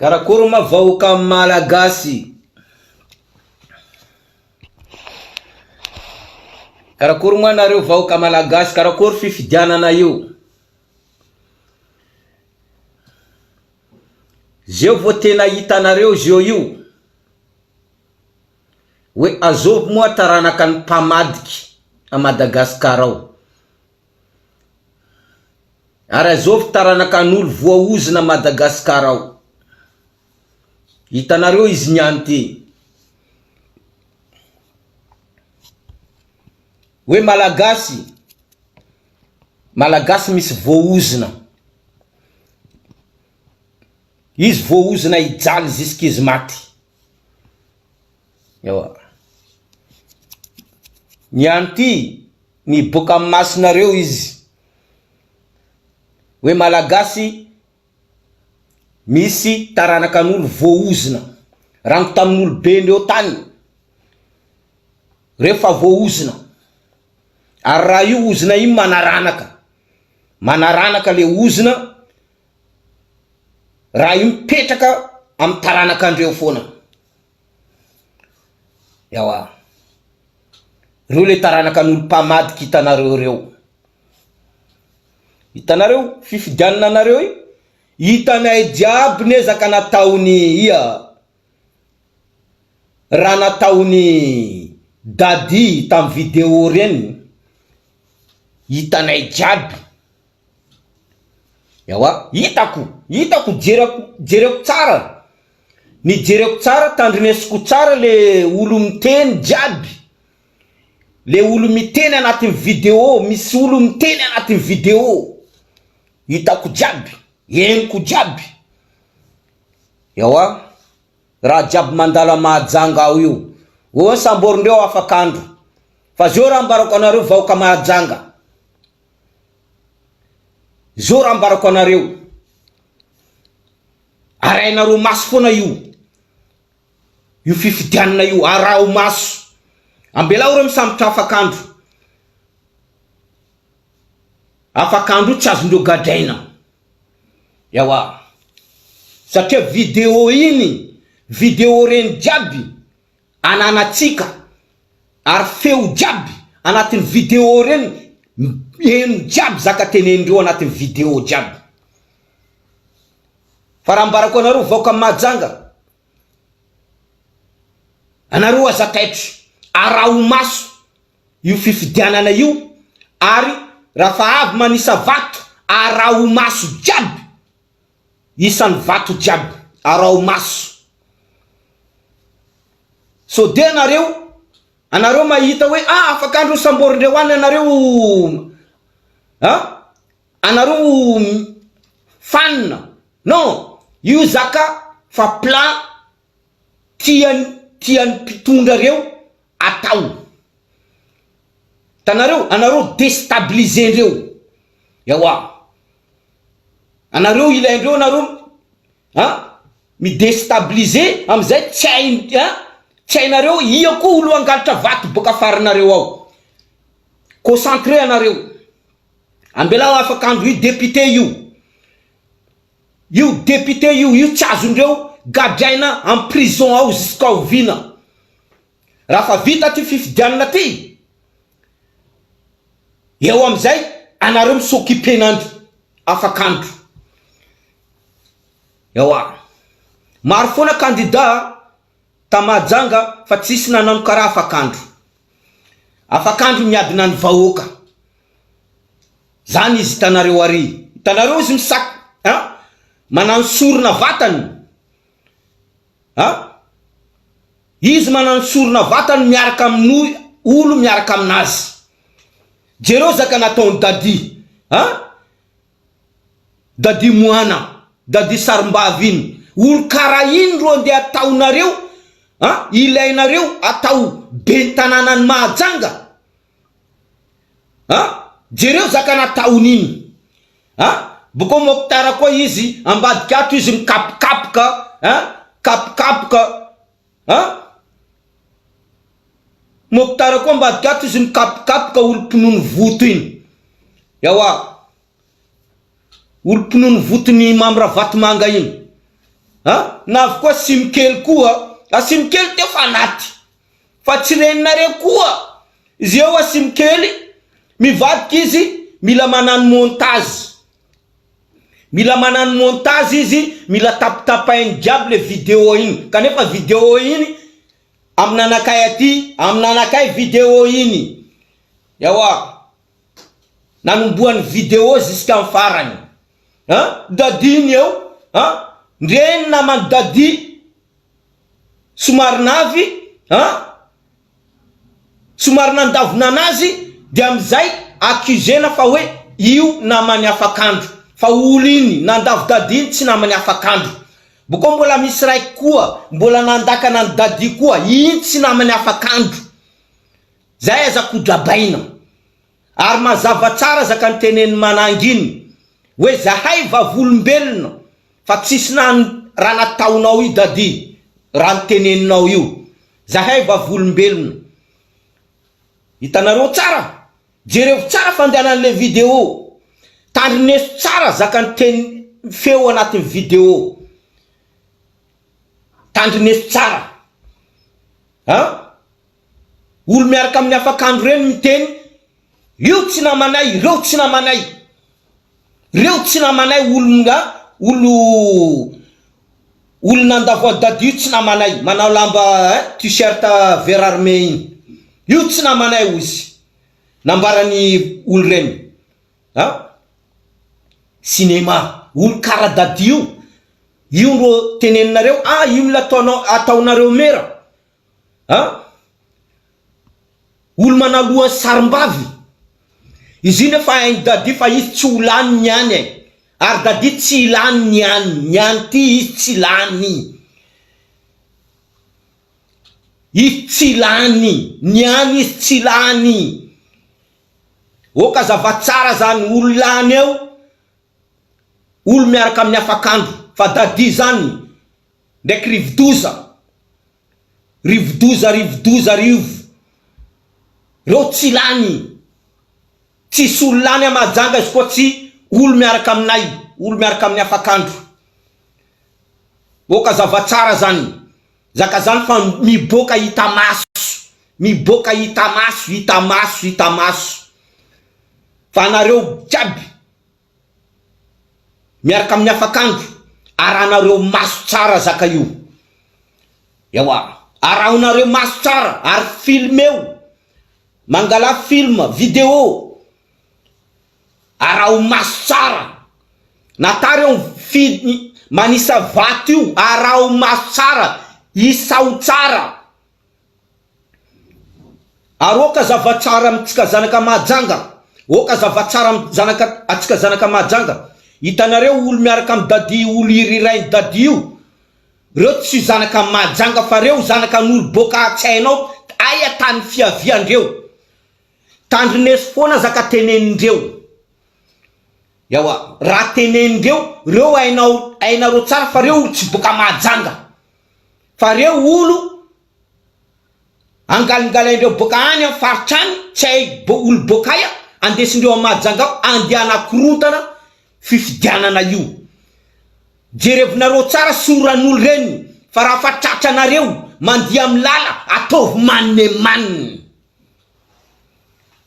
Karakory ma vahoaka malagasy? Karakory moa nareo vahoaka malagasy? Karakory fifidianana io? Zeo vao tena hitanareo zeo io hoe azovy moa taranaka ny mpamadiky a Madagascar ao. Ary azovy taranaka an'olo voaozona Madagascar ao. Hitanareo izy niany ty. Hoe Malagasy, Malagasy misy voaozona. Izy voaozona hijaly jusqu'izy maty. Ewa. Niany ty miboaka amin'ny masonareo izy. Hoe Malagasy misy taranakan'olo voaozona. Rango tamin'olobe-ndreo tany. Reo fa voaozona. Ary raha io ozona io manaranaka. Manaranaka le ozona raha io mipetraka amin'ny taranakandreo foana. Ewa. Reo le taranaka an'olo mpamadika hitanareo reo. Hitanareo fifidianana anareo io? Hitanay jiaby ny ezaka nataony ia raha nataony Daddy tam video reny hitanay jiaby. Ewa, hitako, hitako jerako jereko tsara, ny jereko tsara tandrinesiko tsara le olo miteny jiaby, le olo miteny anatin'ny video, misy olo miteny anatin'ny video, hitako jiaby, henoko jiaby, ewa, raha jiaby mandalo a Mahajanga ao io, oa samborindreo afak'andro, fa zao raha ambarako anareo vahoaka Mahajanga. Zao raha ambarako anareo, arahinareo maso foana io, io fifidianana io, araho maso, ambelao ireo misambotra afak'andro, afak'andro io tsy azondreo gadraina, ewa, satria video iny, video reny jiaby ananantsika ary feo jiaby anatin'ny video reny heno jiaby zaka tenenindreo anatin'ny video jiaby fa raha ambarako anareo vaoka Mahajanga anareo aza taitra araho maso io fifidianana io ary raha fa avy manisa vato araho maso jiaby isan'ny vato jiaby araho maso Sao dia anareo anareo mahita hoe ah afaka andro samborindreo any anareo ah anareo fanina non io zaka fa plan tiany tiany mpitondra reo atao tanareo anareo destabiliser ndreo ewa anareo ilaindreo anareo An! Mi destabiliser amizay tsy hay an! Tsy hainareo ia koa olo hangalatra vato boka afaranareo ao. Concentré anareo. Ambelao afaka andro io député io. Io député io, io tsy azondreo gadraina am prison ao jusqu'à oviana. Raha fa vita ty fifidianana ty, eo amizay anareo mi s'occuper n'andro afak'andro. Ewa. Maro foana candidat ta Mahajanga fa tsisy nanano karaha afak'andro. Afak'andro miadina ny vahoaka. Zany izy hitanareo ary. Hitanareo izy misak a manano sorona vatany a. Izy manano sorona vatany miaraka amin'ny olo miaraka aminazy. Jereo zaka nataon'i Daddy a. Daddy moana, daddy sarimbavy iny, olo kara iny ro andeha ataonareo a, ilainareo atao ben'ny tanànan'i Mahajanga a, jereo zaka nataony iny a, bokeo Mokhtar koa izy ambadika ato izy mikapokapoka a, kapokapoka a, Mokhtar koa ambadika ato izy mikapokapoka olo mpinono voto iny, ewa. Olo mpinono voton'i Mamy Ravatomanga iny. A! Navy koa sim kely koa a sim kely teo fa anaty fa tsy reninareo koa izy eo a sim kely mivadika izy mila manano montage mila manano montage izy mila tapitapainy jiaby le video iny kanefa video iny aminanakay aty aminanakay video iny ewa Nanombohany vidéo jusqu'à farany an! Daddy ny eo an! Ndre ny naman'i Daddy somary navy an! Somary nandavona anazy de amizay accusena fa hoe io namany afakandro fa olo iny nandavo Daddy iny tsy namany afakandro bokeo mbola misy raiky koa mbola nandakana an'i Daddy koa iny tsy namany afakandro Zay aza kodrabaina. Ary mazava tsara zaka nitenenin'i Manangy iny hoe zahay vavolombelona fa tsisy nan raha nataonao io Daddy raha niteneninao io. Zahay vavolombelona. Hitanareo tsara? Jerevo tsara fandehanan'le video. Tandrineso tsara zaka niteny feo anatin'ny video. Tandrineso tsara. An? Olo miaraka amin'ny afakandro reny miteny io tsy namanay ireo tsy namanay reo tsy namanay olo nga olo olo nandavo an'i Daddy io tsy namanay manao lamba hein t-shirt vert armé iny io tsy namanay ozy nambarany olo reny an cinéma olo kara Daddy io io ro teneninareo ah io mila ataonao ataonareo mera A! Olo manaloha sarimbavy. Izy io nefa hain'i Daddy fa izy tsy ho lany ny any e! Ary Daddy tsy lany ny any, ny any ty izy tsy lany. Izy tsy lany, ny any izy tsy lany. Ok azava tsara zany, olo lany eo, olo miaraka amin'ny afakandro, fa Daddy zany ndraiky rivodoza. Rivodoza rivodoza rivo reo tsy lany tsisy olo lany a Mahajanga izy koa tsy olo miaraka aminay olo miaraka amin'ny afakandro ok zava tsara zany zaka zany fa miboaka hita maso miboaka hita maso hita maso hita maso fa anareo jiaby Miaraka amin'ny afakandro, arahanareo maso tsara zaka io. Ewa, arahonareo maso tsara ary filmeo, mangalà film, vidéo, araho maso tsara. Na tara eo fi- manisa vato io, araho maso tsara, isao tsara. Ary aoka zava-tsara amintsika zanaka Mahajanga, aoka zava-tsara am zanaka atsika zanaka Mahajanga, hitanareo olo miaraka am Daddy olo irirainy Daddy io, reo tsy zanaka Mahajanga fa reo zanaka an'olo boka tsy hainao aia tany fiaviandreo, tandrineso foana zaka tenenindreo, ewa raha tenenindreo, reo hainao hainareo tsara fa reo olo tsy boka Mahajanga, fa reo olo Angalingalaindreo boka any am faritra any tsy hay olo boka aia andesindreo am Mahajanga ao andeha anakorontana fifidianana io. Jerevinareo tsara soran'olo reny fa raha fa tratranareo mandia am lala ataovy manemanina.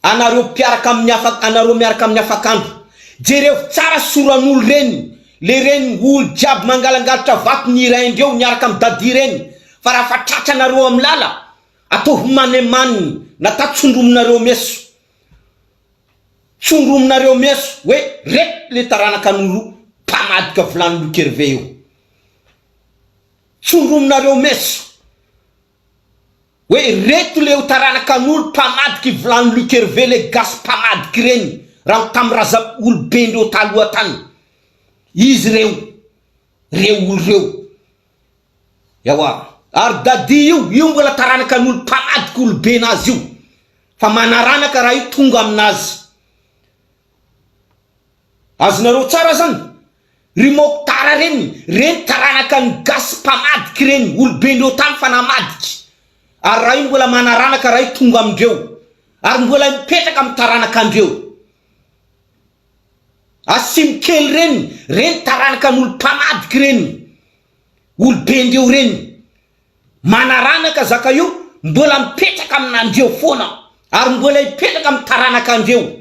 Anareo mpiaraka amin'ny afa anareo miaraka amin'ny afakandro jerevo tsara soran'olo reny le reny olo jiaby mangalangalatra vato ny raindreo niaraka am daddy reny fa raha fa tratranareo am lala ataovy manemaniny na ta tsondrominareo meso tsondrominareo meso hoe reto le taranakan'olo mpamadika vilany lokerve io tsondrominareo meso Hoe reto le ho taranakan'olo mpamadika i vilany Luc Hervé le gasy mpamadika ireny raha tam raza olobendreo taloha tany izy reo reo olo reo ewa ary Daddy io io mbola taranakan'olo mpamadika olobenazy io fa manaranaka raha io tonga aminazy Azonareo tsara zany? Ry Mokhtar reny, reny taranaka ny gasy mpamadika ireny, olobe ndreo tany fa namadika, ary raha io mbola manaranaka raha io tonga amindreo, ary mbola mipetraka am taranaka andreo. Asimo kely reny, reny taranaka ny olo mpamadika ireny. Olobe ndreo reny manaranaka zaka io mbola mipetraka aminandreo foana ary mbola hipetraka am taranaka andreo.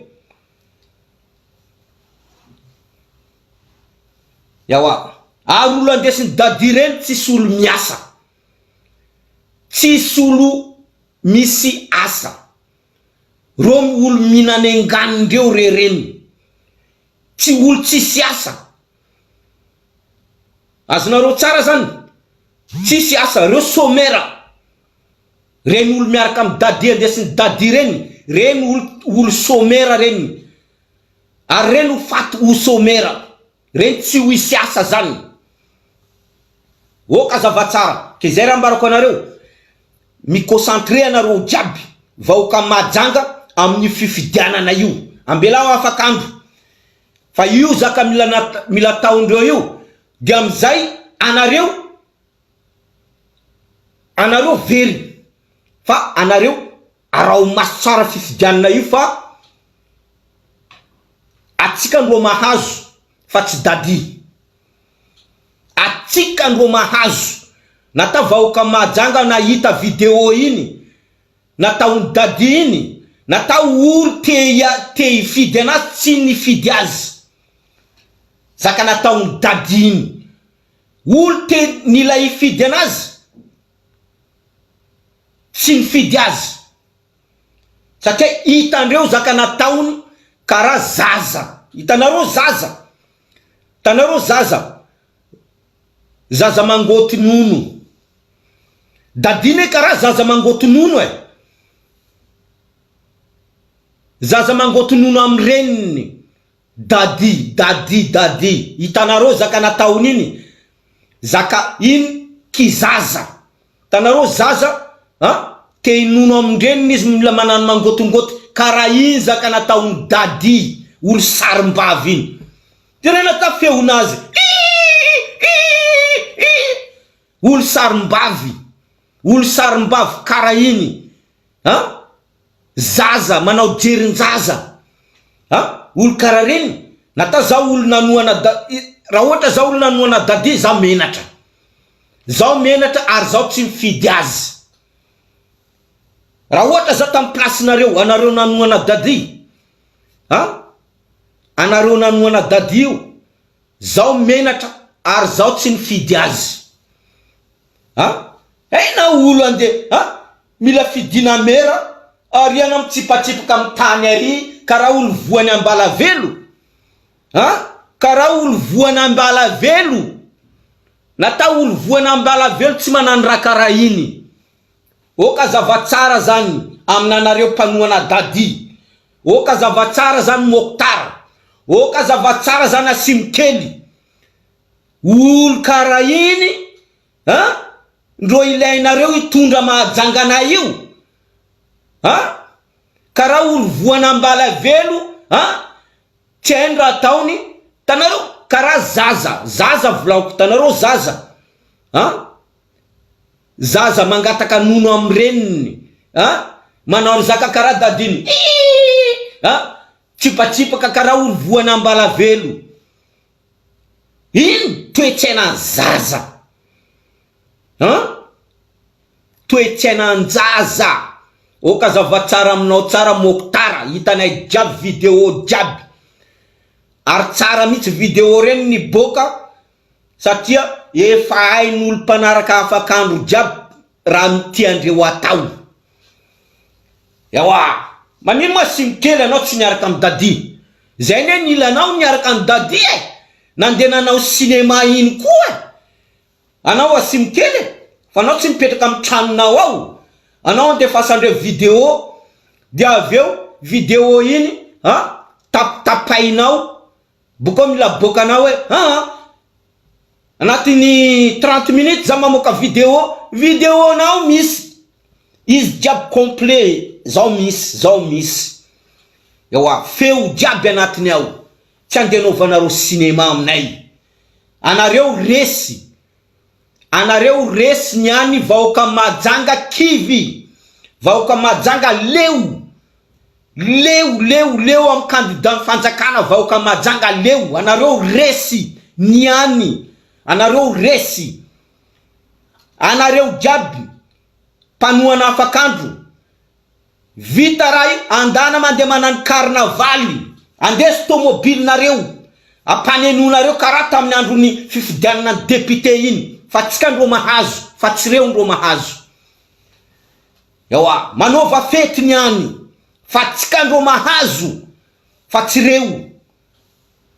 Ewa ary olo andesin'i Daddy reny tsisy olo miasa. Tsisy olo misy asa. Reo olo minanenganindreo re reny. Tsy olo tsisy asa. Azonareo tsara zany? Tsisy asa, reo somera. Reny olo miaraka am Daddy andesin'i Daddy reny, reny olo olo somera reny. Ary reny ho faty ho somera. Reny tsy ho hisy asa zany. Ok azava tsara. Ke zay raha ambarako anareo, mi concentrer anareo jiaby vahoaka Mahajanga amin'io fifidianana io. Ambelao afak'andro. Fa io zaka mila mila ataondreo io de amizay anareo anareo very fa anareo araho maso tsara fifidianana io fa atsika ndro mahazo fa tsy daddy atsika ndro mahazo nata vahoaka mahajanga nahita video iny Nataon'i Daddy iny, natao olo te te hifidy anazy tsy nifidy azy. Zaka nataon'i Daddy iny. Olo te nila hifidy anazy tsy nifidy azy. Satria hitandreo zaka nataony karaha zaza. Hitanareo zaza? Hitanareo zaza? Zaza mangoty nono. Daddy ne karaha zaza mangoty nono e. Zaza mangoty nono am reniny. Daddy, daddy, daddy. Hitanareo zaka nataony iny? Zaka iny kizaza. Hitanareo zaza a te hinono amindreniny izy mila manano mangotingoty karaha iny zaka nataony daddy olo sarimbavy iny. Jerena ta feonazy ii ii ii olo sarimbavy olo sarimbavy kara iny a zaza manao jerinjaza a olo kara reny nata za olo nanohana da raha ohatra za olo nanohana daddy za menatra zaho menatra ary zaho tsy mifidy azy raha ohatra za tam place nareo anareo nanohana daddy a Anareo nanohana Daddy io, zaho menatra ary zaho tsy nifidy azy. A! Hay na olo ande a! Mila fidiana mera ary ana mitsipatsipaka am tany ary karaha olo voany ambalavelo a! Karaha olo voany ambalavelo! Natao olo voany ambalavelo tsy manano raha karaha iny. Ok azava tsara zany aminanareo mpanohana Daddy. Ok azava tsara zany Mokhtar. Ok azava tsara zany Asimo kely. Olo kara iny an ndro ilainareo hitondra Mahajanga anay io an kara olo voan'Ambalavelo an tsy hainy raha ataony tanareo kara zaza zaza volagniko tanareo zaza an Zaza mangataka nono am reniny a! Manao ry zaka karaha dadiny iiiii a! Tsipatsipaka karaha olo voan'ambalavelo ino toetsaina zaza an! Toetsaina anjaza ok azava tsara aminao tsara Mokhtar hitanay jiaby video jiaby ary tsara mitsy video reny niboaka Satria efa hain'olo mpanaraka afak'andro jiaby raha tiandreo atao. Ewa! Manino ma simo kely anao tsy niaraka am Daddy? Zay anie nilanao niaraka am Daddy e! Nandeha nanao cinéma iny koa e! Anao asimo kely e! Fa anao tsy mipetraka am tranonao ao! Anao andefasandreo vidéo dia avy eo vidéo iny an tapitapainao Bokao mila aboakanao hoe aa anatin'ny 30 minutes za mamoaka video, video nao misy izy jiaby complet zao misy zao misy ewa feo jiaby anatiny ao tsy andeha anaovanareo cinéma aminay anareo resy anareo resy niany vahoaka mahajanga kivy vahoaka mahajanga leo Leo leo leo am candidat ny fanjakana vahoaka majanga leo anareo resy niany anareo resy. Anareo jiaby mpanohana afakandro vita raha io andana mandeha manano carnaval andeso tomobile nareo ampanenonareo karaha tamin'ny andron'ny fifidianana ny député iny fa tsika ndro mahazo fa tsy reo ndro mahazo ewa manaova fety ny any fa tsika ndro mahazo fa tsy reo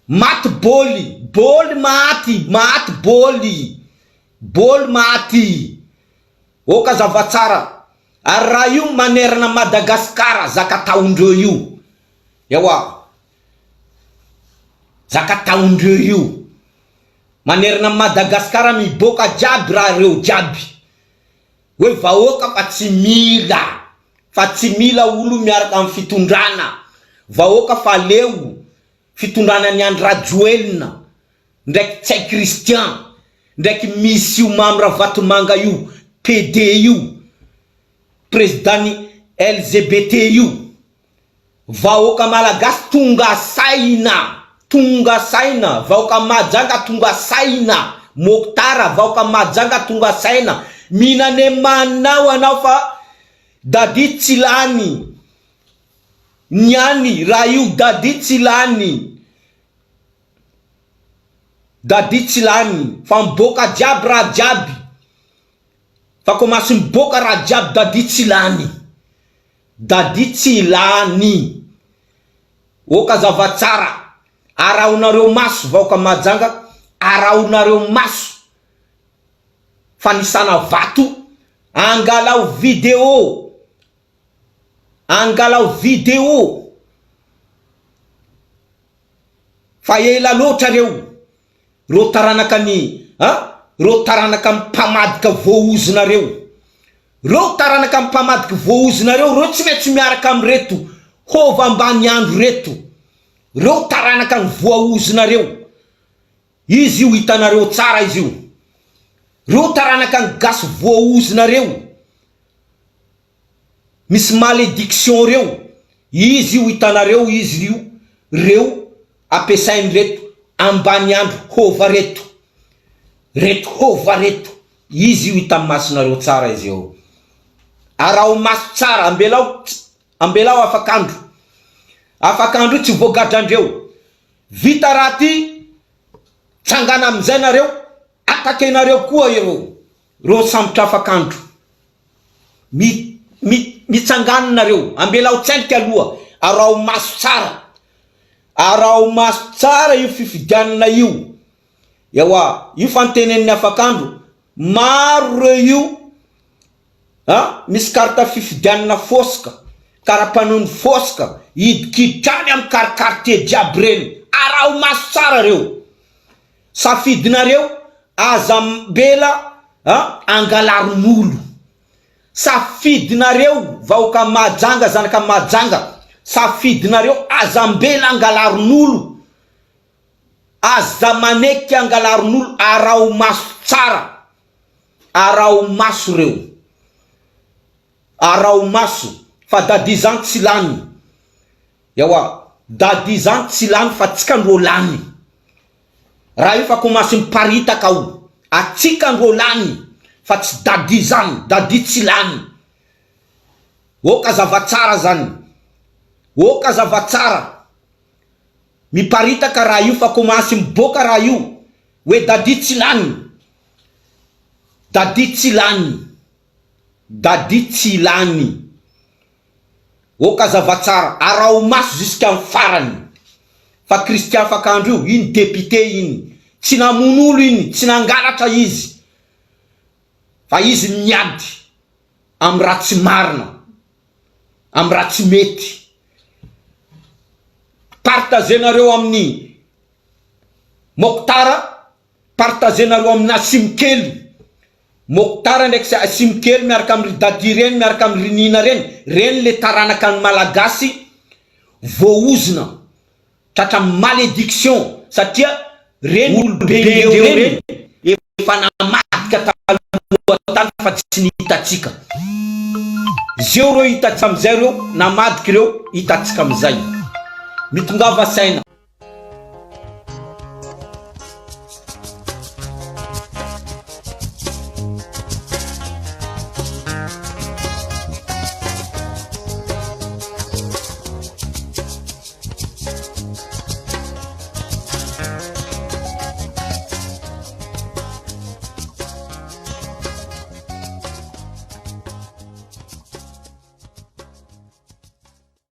maty bôly bôly maty maty bôly bôly maty Oka zava-tsara ary raha io manerana Madagascar zaka ataondreo io ewa zaka ataondreo io manerana Madagascar miboaka jiaby raha reo jiaby hoe vahoaka fa tsy mila fa tsy mila olo miaraka am fitondrana vahoaka fa leo fitondrana ny Andry Rajoelina ndraiky Ntsay Christian ndraiky misy io Mamy Ravatomanga io PD io président ny LGBT io vahoaka malagasy tonga saina tonga saina vahoaka Mahajanga tonga saina Mokhtar vahoaka Mahajanga tonga saina mihinane manao anao fa Daddy tsy lany ny any raha io Daddy tsy lany Daddy tsy lany fa miboaka jiaby raha jiaby fa commence miboaka raha jiaby Daddy tsy lany Daddy tsy lany ok zava tsara arahonareo maso vahoaka Mahajanga arahonareo maso fanisana vato angalao video angalao video Fa ela loatra reo, reo taranaka ny a, reo taranaka mpamadika voahozona reo, reo taranaka mpamadika voahozona reo, reo tsy maintsy miaraka amin'ireto hova ambany andro reto, reo taranaka ny voahozona reo, izy io hitanareo tsara izy io, reo taranaka ny gasy voahozona reo. Misy malediction reo, izy io hitanareo izy io reo ampiasainy reto ambany andro hova reto, reto hova reto, izy io hita masonareo tsara izy io, araho maso tsara ambelao ambelao afak'andro, afak'andro io tsy voagadrandreo, vita raha ty tsangana amizay nareo, attaquenareo koa ireo, reo sambotra afak'andro. Mi, mi, mitsangano nareo, ambelao tsentrika aloha, araho maso tsara, araho maso tsara io fifidianana io, ewa, io fa notenenin'ny afakandro, maro reo io a, misy carte fifidianana fôsika, karapanondro fôsika, hidikiditra any amin'ny car quartier jiaby reny, araho maso tsara reo, safidinareo aza ambela a angalarin'olo safidinareo vahoaka mahajanga zanaka mahajanga safidinareo aza ambela angalarin'olo aza maneky angalarin'olo araho maso tsara araho maso reo araho maso fa daddy zany tsy lany Ewa, Daddy zany tsy lany fa tsika ndrô lany. Raha io fa commence miparitaka ao. Atsika ndrô lany fa tsy Daddy zany, Daddy tsy lany. Ok azava tsara zany. Ok azava tsara. Miparitaka raha io fa commence miboaka raha io hoe Daddy tsy lany. Daddy tsy lany. Daddy tsy lany. Ok azava tsara, araho maso jusqu'à farany fa Christian Fakandro io, iny député iny, tsy namono olo iny, tsy nangalatra izy, fa izy miady am raha tsy marina, am raha tsy mety. Partager-nareo amin'ny Mokhtar, partager-nareo amin'ny Nassim kely. Mokhtar ndraiky sy Asim kely miaraka am ry Daddy reny miaraka am ry Nina reny, reny le taranaka ny malagasy voahozona tratra malediction satria reny olobe ndreo reny efa namadika taloha tany fa tsy nihitatsika zeo reo hitatsika amizay reo namadika reo hitatsika amizay mitongava saina.